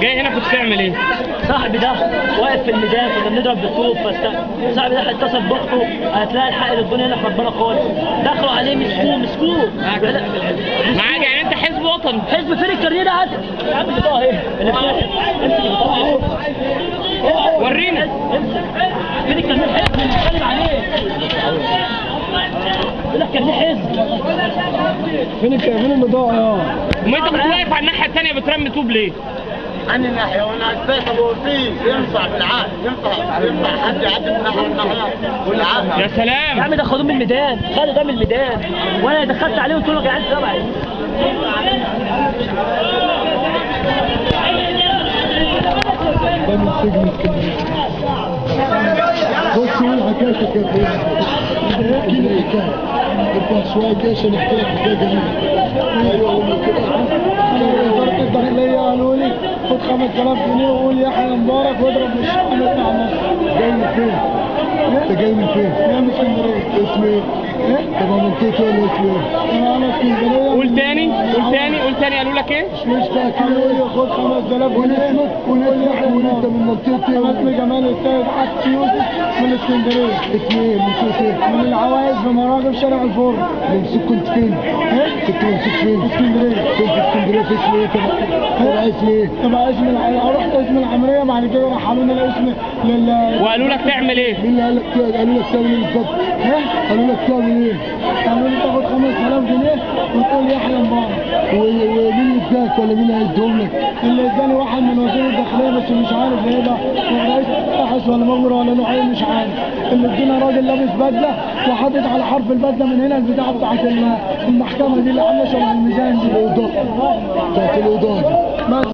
جاي هنا كنت تعمل ايه؟ صاحبي ده واقف في الميدان، كنا بنضرب بالطوب، بس صاحبي ده اتصل باخته قالت لها الحق الجون هنا خربانة خالص، دخلوا عليه مسكوه مسكوه. معاك يعني انت حزب وطني؟ حزب فين الكارنيه ده؟ هات يا عم البطاقة اهي اللي امسك البطاقة اهو ورينا. امسك فين الكارنيه؟ الحزب اللي بنتكلم عليه يقول لك كارنيه حزب. فين فين البطاقة يا؟ وما انت كنت واقف على الناحية الثانية بترمي طوب ليه؟ عن الناحية وانا عارفها. طب هو في ينفع بالعقل، ينفع حد يعدي من ناحية لناحيه والعقل؟ يا سلام يا عم، ده خدوه من الميدان، خدوا ده من الميدان، وانا دخلت عليه وقلت له يا جدعان تبعي. ده من سجن اسكندرية. بص قول حكايتك يا ابني، احكي لي حكاية، ارفع شوية كده عشان احكي لك حكاية جميلة. ايوه كده. وزارة الداخلية قالوا لي خد 5000 جنيه وقول يحيى مبارك واضرب بالشحن بتاع مصر. جاي من فين؟ انت جاي من فين؟ جاي من اسكندرية. اسم ايه؟ طب منطقتي ولا اسم ايه؟ انا اسكندرية. قول تاني قول تاني قول تاني. قالوا لك ايه؟ مش تاكيد. قول لي خد 5000 جنيه قول اسمك وقول انت من منطقتي. انا اسمي جمال السيد عكس يوسف من اسكندرية. اسم ايه؟ منطقتي ايه؟ من العوايز في مراغب شارع الفرن. ممسوك كنت فين؟ كنت ممسوك فين؟ اسكندرية. كنت في اسكندرية في اسم ايه؟ تبع اسم ايه؟ تبع اسم رحت اسم العمرية، بعد كده رحلونا الاسم لل. وقالوا لك تعمل ايه؟ مين اللي قال لك؟ قالوا لك تعمل ايه بالظبط؟ قالوا لك تعمل ايه؟ قالوا لي تاخد 5000 جنيه وتقول يحيى مبارك. ومين اللي اداك ولا مين اللي هيديهم لك؟ اللي اداني واحد من وزير الداخلية، بس مش عارف ايه ده، رئيس تحس ولا مغمر ولا له عين مش عارف. اللي ادينا راجل لابس بدله وحاطط على حرف البدلة من هنا البتاعه بتاعت المحكمة دي اللي عامله شبه الميزان دي. الأوضاع بتاعت الأوضاع دي.